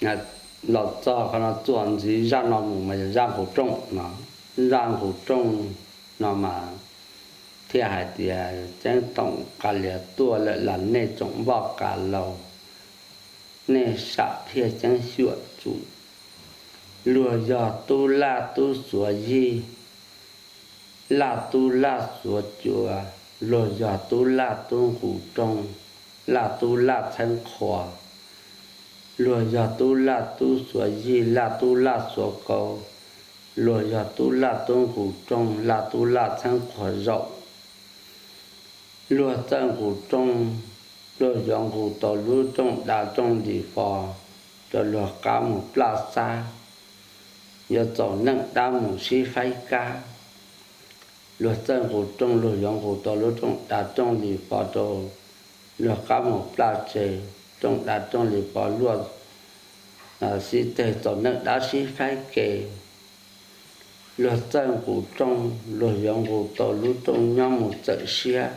Los txog qhov no txuas ntxiv zaj no mus mas yog zaj nqus rooj no. Zaj nqus rooj no mas thiaj hais tias ceeb toom qas lias tuaj lawm las nej tsoom npoj qas laus, nej sam phiaj ceeb xyuam tsum. Luag yog tub laj tub xuav yig, laj tub laj xuav cua, luag yog tub laj tub nqus rooj, laj tub laj txheeb qhua. Luag yog tub laj tub xuav yig, laj tub laj xuav kauv, luag yog tub laj tub nqus rooj, laj tub laj txheeb qhua zaum. Luag txawj nqus rooj, luag yuav nqus tau lub rooj dav rooj li fo rau luag qab mus plaj xab, yuav txaus neej dab mus sib faib kab. Luag txawj nqus rooj, luag yuav nqus tau lub rooj dav rooj li fo rau luag qab mus plaj tsev, rooj dav rooj li fo luaj sib teg txaus neej dab sib faib ke. Luag txawj nqus rooj, luag yuav nqus tau lub rooj nyob mus txawm siab,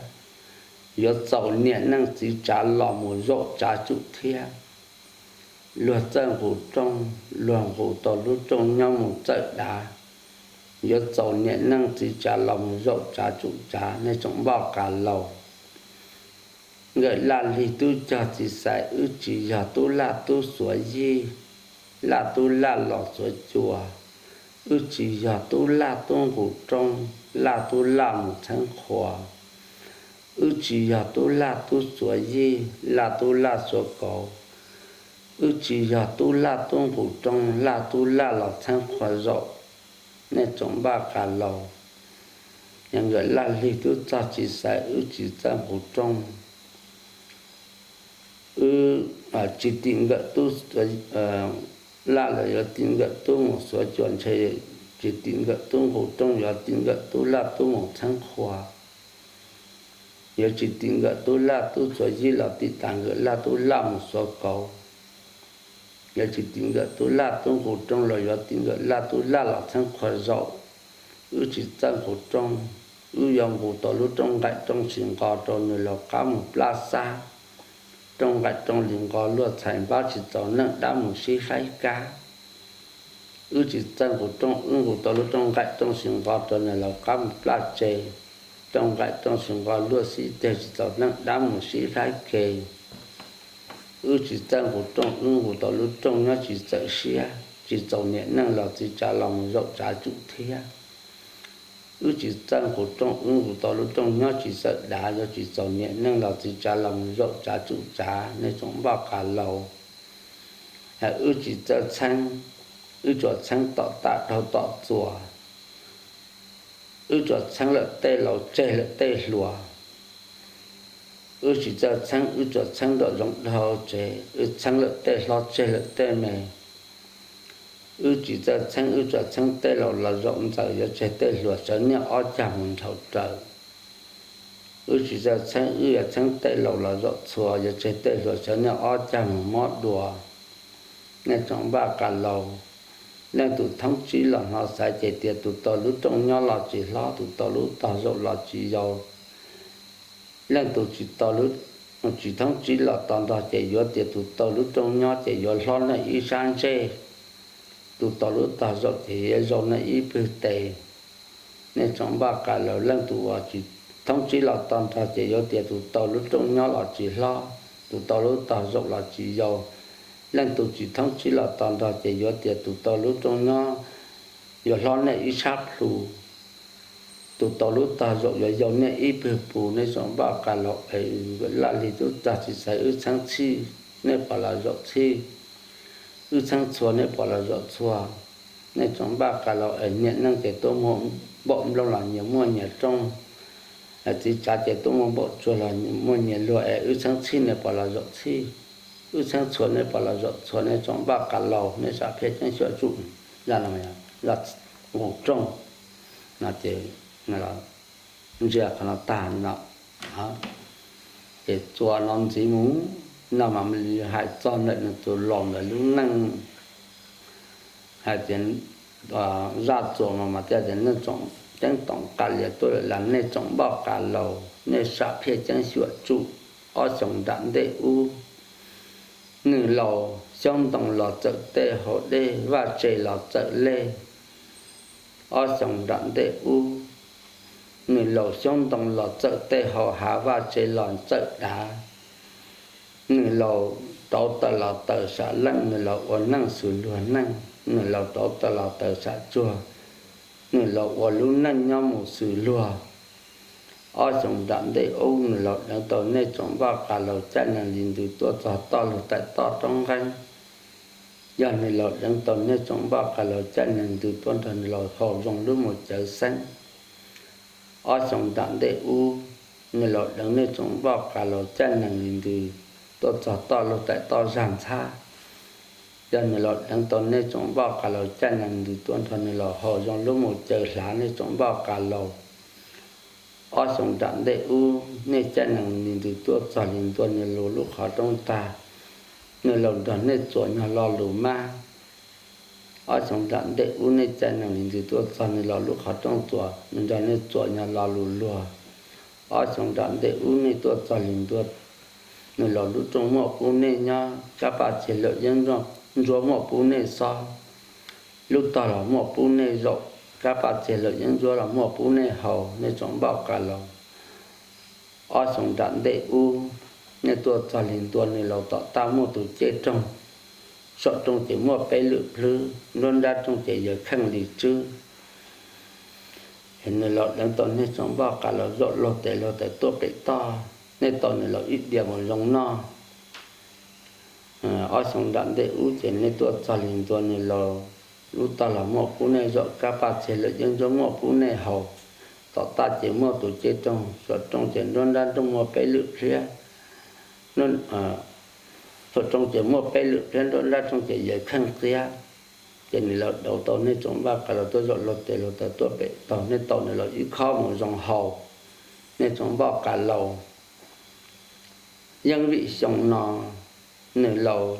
yuav txaus niam neej txiv tsav los mus zaum tsav tsum thiab. Luag txawj nqus rooj, luag nqus tau lub rooj nyob mus txawm dav, yuav txaus niam neej txiv tsav los mus zaum tsav tsum tsav, nej tsoom npoj qas laus. Nkawm laj lig tub cog txiv xaiv, wb tsis yog tub laj tub xuav yig, laj tub laj los xuav cua, wb tsis yog tub laj tub nqus rooj, laj tub laj mus txheeb qhua. Wb tsis yog tub laj tub xuav yig, laj tub laj xuav kauv. Wb tsis yog tub laj tub nqus rooj, laj tub laj los txheeb qhua zaum, nej tsoom npaj qas laus. Yog nkawm laj lig tub cog txiv xaiv, wb tsis txawj nqus rooj, wb tsis tim nkawm tub laj los yuav tim nkawm tub mus xuav cua, ntshe tsis tim nkawm tub nqus rooj yuav tim nkawm tub laj tub mus txheeb qhua. Yuav tsis tim nkawm tub laj tub xuav yig los tim tas nkawm laj tub laj mus xuav kauv. Yuav tsis tim nkawm tub laj tub nqus rooj los yuav tim nkawm laj tub laj los txheeb qhua zaum. Wb tsis txawj nqus rooj, wb yuav nqus tau lub rooj nqaim rooj sis nqos rau nws laus qab mus plaj xab. Rooj nqaim rooj li nqos luaj txhais npab tsis txaus neej dab mus sib faib kab. Wb tsis txawj nqus rooj, wb nqus tau lub rooj nqaim rooj sis nqos rau nws laus qab mus plaj tsev. Rooj nqaim rooj sis nqos luaj sib teg tsis txaus neej dab mus sib faib ke. Wb tsis txawj nqus rooj, wb nqus tau lub rooj nyob tsis txawm siab, tsis txaus niam neej los txiv tsav los mus zaum tsav tsum thiab. Wb tsis txawj nqus rooj, wb nqus tau lub rooj nyob tsis txawm dav, yuav tsis txaus niam neej los txiv tsav los mus zaum tsav tsum tsav, nej tsoom npaj qas laus. Wb tsis txawj txheeb, wb tsuas txheeb tom taj dhau tom txuas. Wb tsuas txheeb lawm tej laus tseg lawm tej hluas. Wb tsis txawj txheeb, wb tsuas txheeb nraum zoov dhau tsev, wb txheeb lawm tej hlob tseg lawm tej me. Wb tsis txawj txheeb, wb tsuas txheeb tej laus los zaum ntxaws yuav tseg tej hluas sawv niaj ob cag mus nrhaus raws. Wb tsis txawj txheeb, wb yuav txheeb tej laus los zaum txhua yuav tseg tej hluas sawv niaj ob cag mus mob dua. Nej tsoom npaj qas laus, leej tus thoob tsib los hnov xaiv ces tias tus tau lub rooj nyob los tsis hlob, tus tau lub tog zaum los tsis yau. Leej tus tsis tau, tsis thoob tsib los tos nrog ces yuav tias tus tau lub rooj nyob ces yuav hlob nej ib sab ntsej, tus tau lub tog zaum ces yuav zau nej ib pwg tes. Nej tsoom npaj qas laus, leej tus uas tsis thoob tsib los tos nrog ces yuav tias tus tau lub rooj nyob los tsis hlob, tus tau lub tog zaum los tsis yau. Leej tus tsis thoob tsib los tos nrog ces yuav tias tus tau lub rooj nyob yuav hlob nej ib sab plhu, tus tau lub tog zaum yuav yau nej ib pwg pus. Nej tsoom npaj qas laus, es laj lig tub cog txiv xaiv, wb txheeb txhij nej pom los zaum txhij, wb txheeb txhua nej pom los zaum txhua. Nej tsoom npaj qas laus, es niam neej ces tuaj muag npaum nplooj los nyias muaj nyias rooj, txiv tsav ces tuaj muag npaum tsuag los muaj nyias luag, es wb txheeb txhij nej pom los zaum txhij, wb txheeb txhua nej pom los zaum txhua. Nej tsoom npaj qas laus, nej sam phiaj ceeb xyuam tsum. Zaj no, zaj nqus rooj no ces ntsia qhov no tag no. Ces txuas no ntxiv mus no mas hais txog ntawm nws tus laus ntawm lub neej, hais tias zaj txuas no mas thiaj tias nej tsoom ceeb toom qas lias tuaj lawm las nej tsoom npaj qas laus, nej sam phiaj ceeb xyuam tsum. Ob xyoos nram ntej ub, nws laus Xyoob ntoo los txawm tej haus dej, vaj tse los txawm lej. Ob xyoos nram ntej ub, nws laus xyoob ntoo los txawm tej haus hav, vaj tse los txawm dav. Nws laus rauv taws los taws sam leej, nws laus ua neej xws luag neej, nws laus rauv taws los taws sam tsuag, nws laus ua lub neej nyob mus xws luag. Ob xyoos nram ntej ub, nws laus deev tau nej tsoom npauj qas laus caij nees li ntws tuaj txog toj lug taim toj roob nqeeb. Yog nws laus deev tau nej tsoom npauj qas laus caij nees ntws tuaj nrog nws laus haus zoo lub mus cawv xeeb. Ob xyoos nram ntej ub, nws laus deev nej tsoom npauj qas laus caij nees li ntws tuaj txog toj lug taim toj zag ntxhab. Yog nws laus deev tau nej tsoom npauj qas laus caij nees ntws tuaj nrog nws laus haus zoo lub mus cawv hlav nej tsoom npauj qas laus. Ob xyoos nram ntej ub, nej caij nees li ntws tuaj txog li ntua nws laus lub qhov rooj tag, nws laus nrog nej txuas nyog lo lus mab. Ob xyoos nram ntej ub, nej caij nees li ntws tuaj txog nws laus lub qhov rooj txuas, nws nrog nej txuas nyog lo lus luag. Ob xyoos nram ntej ub, nej tuaj txog li ntua nws laus lub rooj muaj pub nej nyob, kab paj txiag lawm yeeb ntsuab muaj pub nej xob, lub tog los muaj pub nej zaum, kab paj txiag lawm yeeb ntsuab los muaj pub nej haus, nej tsoom npauj qas laus. Ob xyoos nram ntej ub, nej tuaj txog li ntua nws laus tom taj muaj tus ceg roog, saum rooj ces muaj peb lwm plhwb, nruab nrab rooj ces yawg kheej li tswb. Nws laus deev tau nej tsoom npauj qas laus zaum laug tes laug taw tuaj pem toj, nej tau nws laus ib diav mus zoo noj. Ob xyoos nram ntej ub ces nej tuaj txog li ntua nws laus lub tog los muaj pub nej zaum, kab paj txiag lawm yeeb ntsuab muaj pub nej haus. Tom taj ces muaj tus ceg roog, saum rooj ces nruab nrab rooj muaj peb lwm plhiab, saum rooj ces muaj peb lwm plhiab, nruab nrab rooj ces yawg kheej qiab. Ces nws laus deev tau nej tsoom npauj qas laus tuaj zaum laug tes laug taw tuaj pem toj, nej tau nws laus ib khob mus zoo haus, nej tsoom npauj qas laus. Yeej vim xyoo no nws laus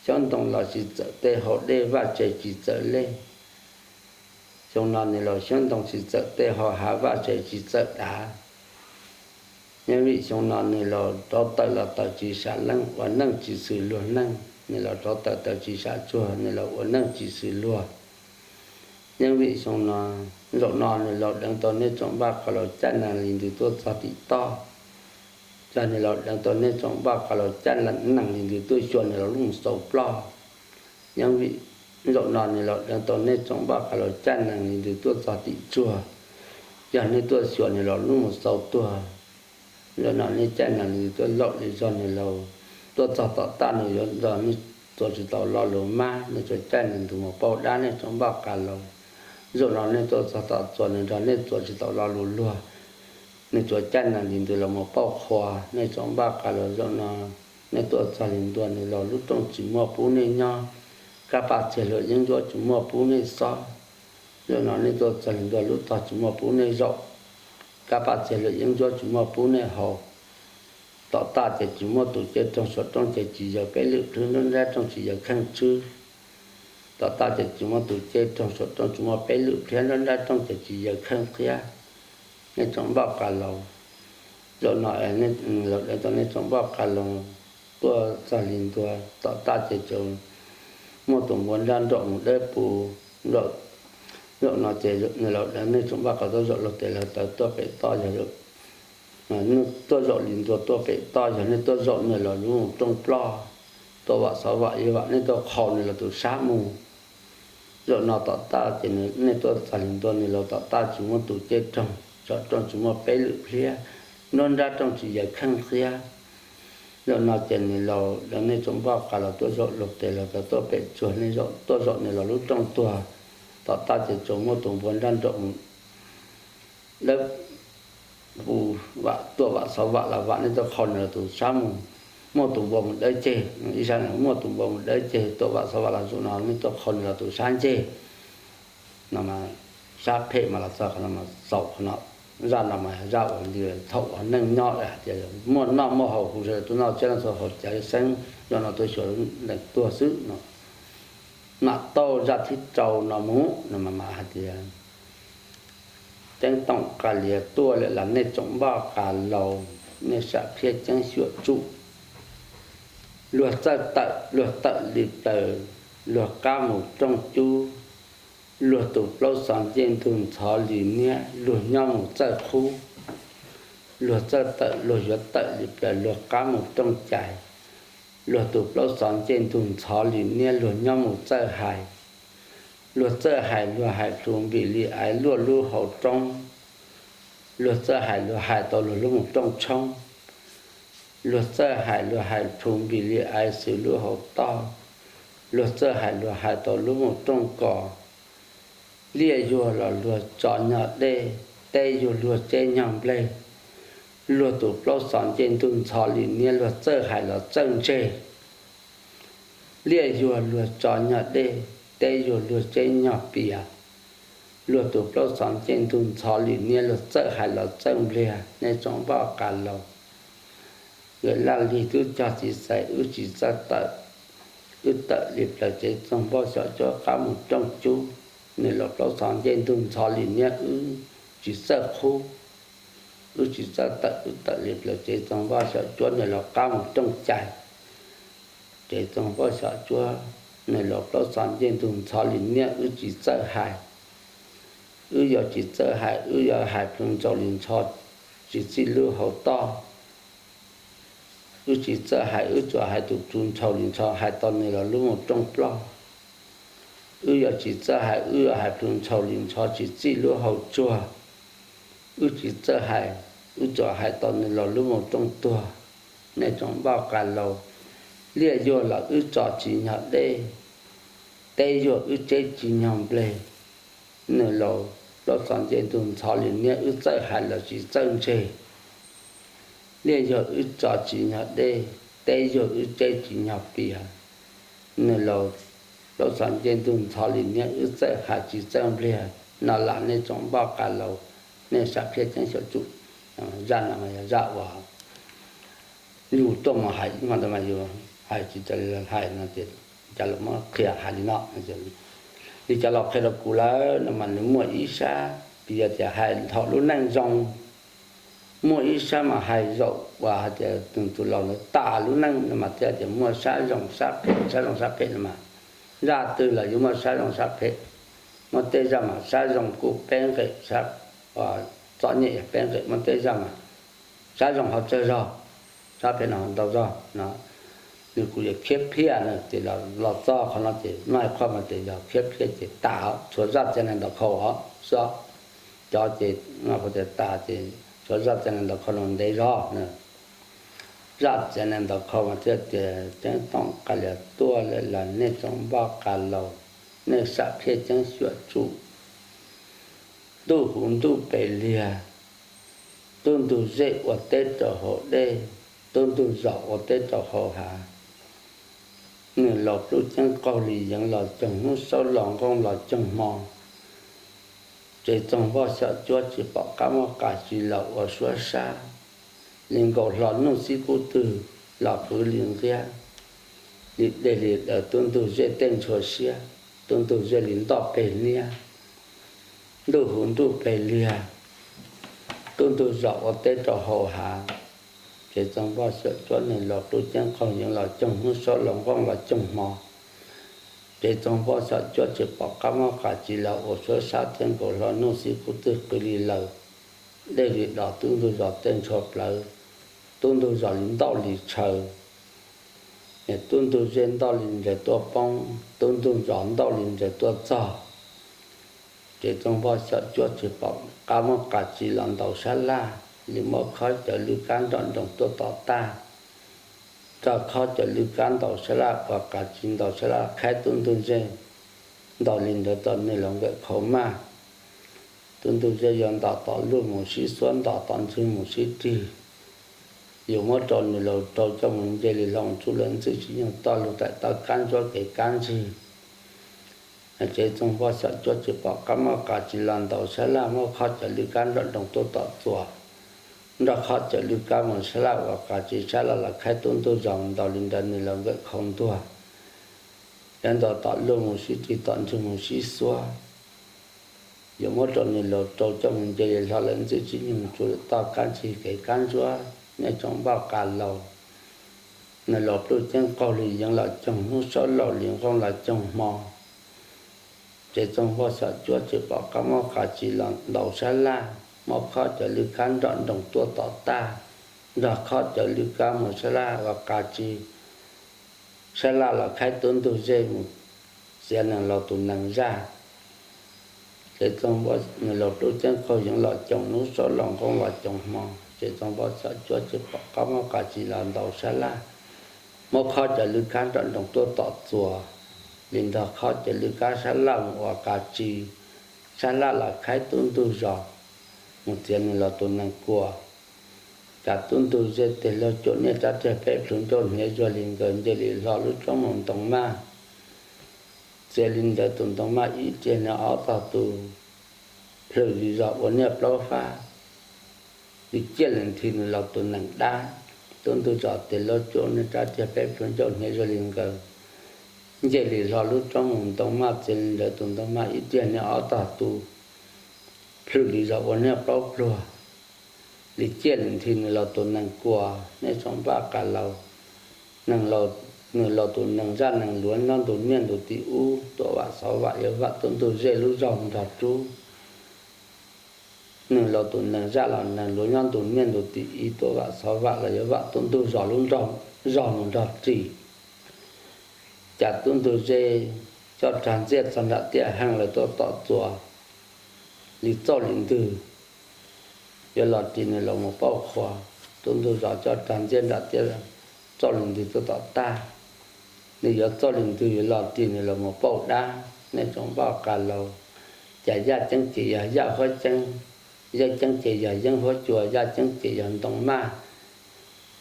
xyoob ntoo los tsis txawm tej, haus dej vaj tse tsis txawm lej. Xyoo no nws laus xyoob ntoo tsis txawm tej, haus hav vaj tse tsis txawm dav. Yeej vim xyoo no nws laus rauv taws los taws tsis sam leej, ua neej tsis xws luag neej, nws laus rauv taws taws tsis sam tsuag, nws laus ua neej tsis xws luag. Yeej vim xyoo no, zaum no nws laus deev tau nej tsoom npauj qas laus caij nees li ntws tuaj txog tim toj. Yog nws laus deev tau nej tsoom npauj qas laus caij nees li ntws tuaj xyuas nws laus lub mus xaus ploj. Yeej vim zaum no nws laus deev tau nej tsoom npauj qas laus caij nees li ntws tuaj txog tim tsuag. Yog nej tuaj xyuas nws laus lub mus xaus tuag. Zaum no nej caij nees li ntws tuaj zaum li zog nws laus tuaj txog tom taj nws yuav nrog nej txuas tsis tau lo lus mab, nws tsuas caij nees ntws mus pauj dab, nej tsoom npauj qas laus. Zaum no nej tuaj txog tom txuas nws nrog nej txuas tsis tau lo lus luag, nws tsuas caij nees li ntws los mus pauj qhua, nej tsoom npauj qas laus. Zaum no nej tuaj txog li ntua nws laus lub rooj tsis muaj pub nej nyob, kab paj txiag lawm yeeb ntsuab tsis muaj pub nej xob. Zaum no nej tuaj txog li ntua lub tog tsis muaj pub nej zaum, kab paj txiag lawm yeeb ntsuab tsis muaj pub nej haus. Tom taj ces tsis muaj tus ceg roog, saum rooj ces tsis yawg peb lwm plhwb, nruab nrab rooj tsis yawg kheej tswb. Tom taj ces tsis muaj tus ceg roog, saum rooj tsis muaj peb lwm plhiab, nruab nrab rooj ces tsis yawg kheej qiab. Nej tsoom npauj qas laus, zaum no laus deev tau nej tsoom npauj qas laus tuaj txog li ntua tom taj ces tsuas muaj tus npua nraj nraum mus dawb pus. Zaum no ces nws laus deev nej tsoom npauj qas tuaj zaum laug tes laug taw tuaj pem toj, yog tuaj zaum li ntua tuaj pem toj, yog nej tuaj zaum nws laus lub rooj ploj, tuaj vam xov vam ib vam, nej tuaj qhau nws laus tus sab mus. Zaum no tom taj ces nej tuaj txog li ntua nws laus tom taj tsis muaj tus ceg roog, saum rooj tsis muaj peb lwm plhiab, nruab nrab rooj tsis yawg kheej qiab. Zaum no ces nws laus deev nej tsoom npauj qas laus tuaj zaum laug tes laug taw tuaj pem tsuag, nej tuaj zaum nws laus lub rooj tuag. Tom taj ces tsuas muaj tus npua nraj nraum mus dawb pus, vam tuaj vam xov vam los vam, nej tuaj qhau nws laus tus sab mus. Muaj tus npua mus dawb ceg, ib sab muaj tus npua mus dawb ceg tuaj vam xov vam los, zaum no nej tuaj qhau nws laus tus sab nceg. No mas sab phem mas los txog qhov no mas xaus qhov no. Zaj no mas zaj uas li thaum ua neej nyob hais tias muaj noj muaj haus huv sawv daws tuaj noj, tsiab leej txhua haus cawv xeeb, zaum no tuaj xyuas leej tuag xwb no. Mam tau zaj thib rau no mus no mas mas hais tias ceeb toom qas lias tuaj lawm los nej tsoom npauj qas laus, nej sam phiab ceeb xyuam tsuj. Luag txawj tawm luag tawm li plaws, luag qab mus rooj cub. Luag tus plaub xov ncej ntug ntxhov li niab, luag nyob mus txawj qhub. Luag txawj tawm luag yuav tawm li plaws, luag qab mus rooj cais. Luag tus plaub xov ncej ntug ntxhov li niab, luag nyob mus txawj hais. Luag txawj hais luag hais plhus npis li aiv luaj lub hauv roob. Luag txawj hais luag hais tau luag lub mus rooj tshoob. Luag txawj hais luag hais plhus npis li aiv xws lub hauv toj. Luag txawj hais luag hais tau lub mus rooj kos. Liaj yuag los luag tso nyog dej, teb yuag luag tseb nyog nplej. Luag tus plaub xov ncej ntug ntxhov li niab, luag txawj hais los txawj ntseg. Liaj yuag luag tso nyog dej, teb yuag luag tseb nyog pias. Luag tus plaub xov ncej ntug ntxhov li niab, luag txawj hais los txawj npliag. Nej tsoom npauj qas laus, Nkawd Laj Lig tub cog txiv xaiv, wb tsis txawj tawm, wb tawm li plaws tsev txoog npauj xyom cuab qab mus rooj cub. Nws laus plaub xov ncej ntug ntxhov li niab, wb tsis txawj qhub, wb tsis txawj tawm, wb tawm li plaws tsev txoog npauj xyom cuab, nws laus qab mus rooj cais. Tsev txoog npauj xyom cuab, nws laus plaub xov ncej ntug ntxhov li niab, wb tsis txawj hais. Wb yuav tsis txawj hais, wb yuav hais plhu ntsaus li ntsho, tsis txij lub hauv toj. Wb tsis txawj hais, wb tsuas hais tus plhu ntsaus li ntsho hais tau nws laus lub mus rooj plaub. Wb yuav tsis txawj hais, wb yuav hais plhu ntsaus li ntsho tsis txij lub hauv tsuag. Wb tsis txawj hais, wb tsuas hais tau nws laus lub mus rooj tuag. Nej tsoom npauj qas laus, liaj yuag los wb tso tsis nyog dej, teb yuag wb tseb tsis nyog nplej. Nws laus plaub xov ncej ntug ntxhov li niab, wb txawj hais los tsis txawj ntseg. Liaj yuag wb tso tsis nyog dej, teb yuag wb tseb tsis nyog pias. Nws laus plaub xov ncej ntug ntxhov li niab, wb txawj hais tsis txawj npliag. No lam nej tsoom npauj qas laus, nej sab phiaj ceeb xyuam tsum. Zaj no mas yog zaj uas nyuj tuaj mus hais ib hmo ntawd mas yus hais tsis tas li hais no ces cas los muab qhia hais li no. Li cas los qhia rau kuv lawm no mas nws muaj ib sab, piv yog tias hais thaum lub neej zoo, muaj ib sab mas hais zaum uas hais tias tus laus ntawd tas lub neej no mas thiaj tias muaj sab zoo sab phem, sab zoo sab phem no mas zaj twg los yuav muaj sab zoo sab phem. Muaj tej zaj mas sab zoo kuj peb nqes, sab txom nyem peb nqes, muaj tej zaj mas sab zoo ho tsawg zog, sab phem no ntau zog no. Nws kuv yuav khiab phiaj no ces los txog qhov no ces noj ib qho mas ces yog khiab phiaj ces tas, tshuav zaj txiav nees ntaus khau os xwb. Cov ces noj qhov tias tas ces tshuav zaj txiav nees ntaus khau no ntev zog. Zaj txiav nees ntaus khau mas thiaj tias ceeb toom qas lias tuaj lawm los nej tsoom npauj qas laus, nej sab phiaj ceeb xyuam tsum. Ntuj huv ntuj pes liag, tub ntug zej ua teb rau hauv dej, tub ntug zos ua teb rau hauv hav. Nws laus plub ceeb qaug li yeev los coog hnub, saub laus nqooj los coog hmo. Tsev txoog npauj xyom cuab tsis pom qab muab qas tsis los ua suab sab. Li nkaus hlo nuj xib kub twg los qwv li nqiab. Li dej li daws tub ntug zej tej ntshua siab, tub ntug zej li ntoj peg niab. Ntuj huv ntuj pes liag, tub ntug zos ua teb rau hauv hav. Tsev txoog npauj xyom cuab nws laus plub ceeb qaug yeev los coog hnub, saub laus nqooj los coog hmo. Tsev txoog npauj xyom cuab tsis pom qab muab qas tsis los ua suab sab, thiab nkaus hlo nuj xib kub twg qwv li laws. Dej li dos tub ntug zos tej ntshua plawv, tub ntug zos li ntoj li tshaw. Tub ntug zej ntoj li ntsawg tuaj poob, tub ntug zos ntoj li ntsawg tuaj txog. Tsev txoog npauj xyom cuab tsis pom qab muab qas tsis los ntaus sab laj, li muab khob cawv lwj kab nroj nroos tuaj tom taj. Nroj khob cawv lwj kab ntaus sab laj ua qas tsis ntaus sab laj, khaib tub ntug zej ntaus li nrov tom nws laus nkawm khau maj. Tub ntug zej yuav ntaus tom luj mus sib xuab, ntaus tom ntswg mus sib rig. Yuav muab rau nws laus rau coj mus nce li hlo tsuj lawv ntxwj tsis nyoog toj lug taim toj kab ntsuab kev kab ntsig. Tsev txoog npauj xyom cuab tsis pom qab muab qas tsis los ntaus sab laj, muab khob cawv lwj kab nroj nroos tuaj tom txuas. Nroj khob cawv lwj kab mus sab laj ua qas tsis sab laj los khaib tub ntug zos ntaus li nrov nws laus nkawm khau ntuag. Yuav ntaus tom luj mus sib rig, tom ntswg mus sib xuab. Yuav muab rau nws laus rau coj mus nce li hlo lawv ntxwj tsis nyoog tsuj lawv toj kab ntsig kev kab ntsuab. Nej tsoom npauj qas laus, Nws los pluj ceeb qaug li yeev los coog hnub, saub laus li nqoo los coog hmo. Tsev txoog npoj xyom cuab tsis pom qab, muab qas tsi los ntaus sab laj, muab khob cawv lwj kab nroj nroos tuaj tom taj, nrog khob cawv lwj kab mus sab laj ua qas tsi, sab laj los khaib tub ntug zej mus txiav nees laus tus nees zaj. Tsev txoog npoj, nws los pluj ceeb qaug yeev los coog hnub, saub laus nqoo los coog hmo. Tsev txoog npoj xyom cuab tsis pom qab, muab qas tsi los ntaus sab laj, muab khob cawv lwj kab nroj nroos tuaj tom txuas, li nrog khob cawv lwj kab sab laj mus ua qas tsi, sab laj los khaib tub ntug zos mus txiav nws laus tus nees kua. Cas tub ntug zej tes laug cuam niaj rab riag peb plhu ncauj hniav zuag li nkawd, nce li hlo lub roob mus ntoo maj, txiav li ntawd tus ntoo maj ib riag hniav ob tog tu, plhws li zog ua niaj plaub fab, li ciaj li nthi nws laus tus nees dab. Tub ntug zos tes laug cuam niaj rab riag peb plhu ncauj hniav zuag li nkawd, nce li hlo lub roob mus ntoo maj, txiav li ntawd tus ntoo maj ib riag hniav ob tog tu, plhws li zog ua niaj plaub pluag, li ciaj li nthi nws laus tus nees kua. Nej tsoom npaj qas laus, nws laus tus nees zaj nees luav nyob ntu niaj ntu tim ub, tuam vam xov vam yuav vam tub ntug zej lub zog nrog rub. Nws laus tus nees zaj los nees luav nyob ntu niaj ntu tim ib, tuam vam xov vam los yuav vam tub ntug zos lub nrog, zog mus nrog ris. Cas tub ntug zej coj rag ntxiaj txog nram tiaj heej lawm tuaj tom txuas, li txauj li ntwg yuav los ris nws laus mus pauj qhua. Tub ntug zos coj rag ntxiaj nram tiaj, txauj li ntwg tuaj tom tag, nws yuav txauj li ntwg yuav los ris nws laus mus pauj dab. Nej tsoom npaj qas laus, cas yaj ceeb ces yog yaj huab ceeb, yeeb ceeb ces yog yeeb huab cua, yaj ceeb ces yog ntoo maj,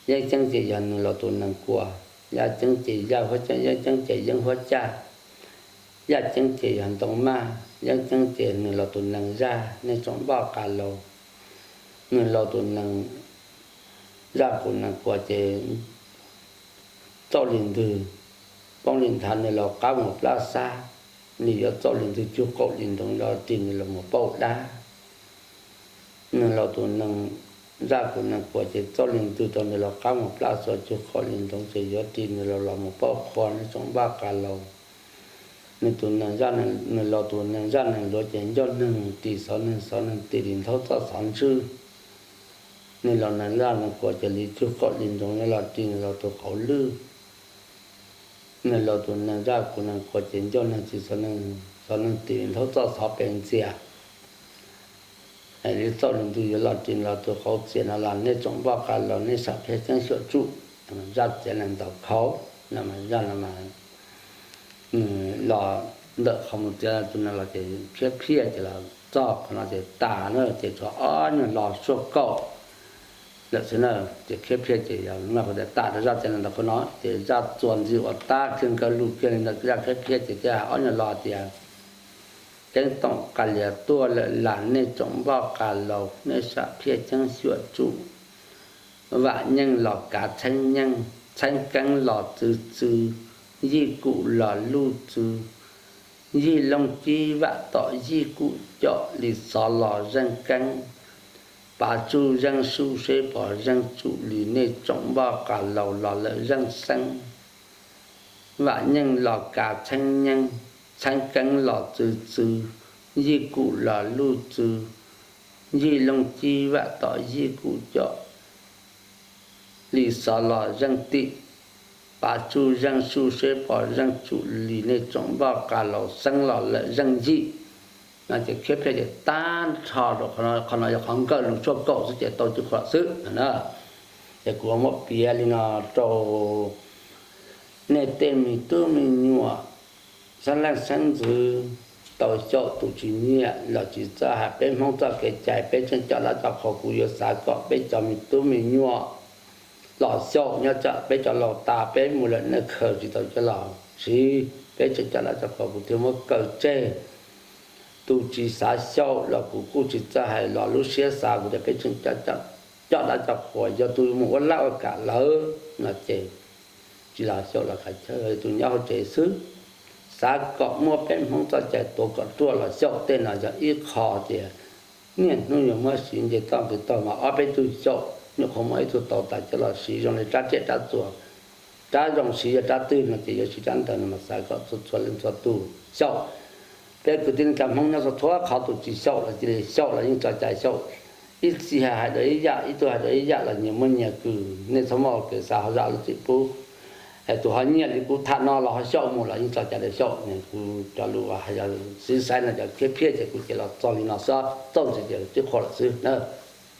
yeeb ceeb ces yog nws laus tus nees kua, yaj ceeb ces yaj huab ceeb, yeeb ceeb ces yeeb huab caj, yaj ceeb ces yog ntoo maj, yeeb ceeb ces nws laus tus nees zaj. Nej tsoom npaj qas laus, nws laus tus nees zaj kuv nees kua ces txauj li ntwg poob li nthav nws laus qab mus plab xab, nws yuav txauj li ntwg cug qaum li nroov los ris nws laus mus pauj dab. Nws laus tus nees zaj kuv nees kua ces txauj li ntwg rau nws laus qab mus plab xua cug qaum li nroov ces yuav ris nws laus los mus pauj qhua. Nej tsoom npaj qas laus, nws tus nees zaj, nws laus tus nees zaj nees luav ces ncauj neeg ris xov neeg, xov neeg ris li nthaub txoj xov ntswj. Nws laus nees zaj nees kua ces li cug qaum li nroov yuav los ris nws laus tus qauv lwj. Nws laus tus nees zaj kuv nees kua ces ncauj neeg ris xov neeg, xov neeg ris li nthaub txoj xov pes ntxias. Li txauj li ntwg yuav los ris nws laus tus qauv txias no los nej tsoom npaj qas laus nej sam phiaj ceeb xyuam tsuj. Zaj txiav nees ntaus khau no, zaj no los ntawm qhov mus txiav tus nees los ces phiab phiaj ces los txog qhov no ces tas na, ces tshuav ob nyuag lo suaj kaum lawm xwb na. Ces phiab phiaj ces yog no qhov tias tas rau zaj txiav nees ntaus khau no ces zaj txuas ntxiv uas tab kiag nkawd lus kiag li ntawd zaj phiab phiaj ces thiaj hais ob nyuag lo tias ceeb toom qas lias tuaj lawm las nej tsoom npaj qas laus nej sam phiaj ceeb xyuam tsuj. Vam nyeej los kav txheeb nyeej, txheeb keeb los txwv txwv, yij kum los luj txwv, yij looj cib vam tom yij kum com li xov los zeej keeb. Pav tsuj zeej suj seb pom zeej tsum li nej tsoom npaj qas laus los lawm zeej xeeb. Vam nyeej los kav txheeb nyeej, txheeb keeb los txwv txwv, yij kum los luj txwv, yij looj cib vam tom yij kum com li xov los zeej tim. Pav tsuj zeej suj seb pom zeej tsum li nej tsoom npaj qas laus xeeb los lawm zeej yim. No ces phiab phiaj ces tag nrho rau qhov no, qhov no yog qhov nkawj lus tshuaj kaum xwb ces tau cwj qhov xwb no na. Ces kuv muab piav li no rau nej tej me tub me nyuam, xeeb leej xeeb ntxwv tau xyaum tus tsis nyiam los tsis txawj hais peb Hmoob txoj kev cai, peb tseem coj dab coj qhua, kuv yuav xav kom peb cov me tub me nyuam los xyaum nyob tsam peb cov laus tas peb mus lawm nej khaws tsis tau coj los siv, peb tseem coj dab coj qhua kuv thiaj muab kaw tseg. Tus tsis xav xyaum los kuv kuj tsis txawj hais los lub siab xav kuv tias peb tseem coj dab coj qhua, yog tus mus ua laj ua kam lawm no ces tsis los xyaum los kav chawj, tus nyob hauv tsev xwb. Xav kom muaj peb Hmoob txoj cai tuav kom ruaj los xyaum tej no yog ib qho tias niaj hnub yuav muab siv nce toj nqis taug mas ob peb tug xyaum nyuam qhuav muaj ib tug tau tas coj los siv zoo li rab riam rab txuas. rab zoo siv yog rab twg no ces yuav siv rab ntawd no mas xav kom txhua txhua leej txhua tus xyaum. Peb kwv tij neej tsa Hmoob nyob txhua txhua qhov tus tsis xyaum los cia li xyaum los yeej tso cai xyaum. Ib txhia hais dua ib yam, ib tug hais dua ib yam los nyias muaj nyias kws, nej txhob muaj kev xav ho zam lub txim pub. Tus ho nyiam li kuv tham no los ho xyaum mus los yeej tso cai xyaum. Kuv cov lus hais yog xib xaiv no cov phiaj phiaj ces kuv ces los txog li no xwb, txaus ntxiv ces twb qhuas lawm xwb na.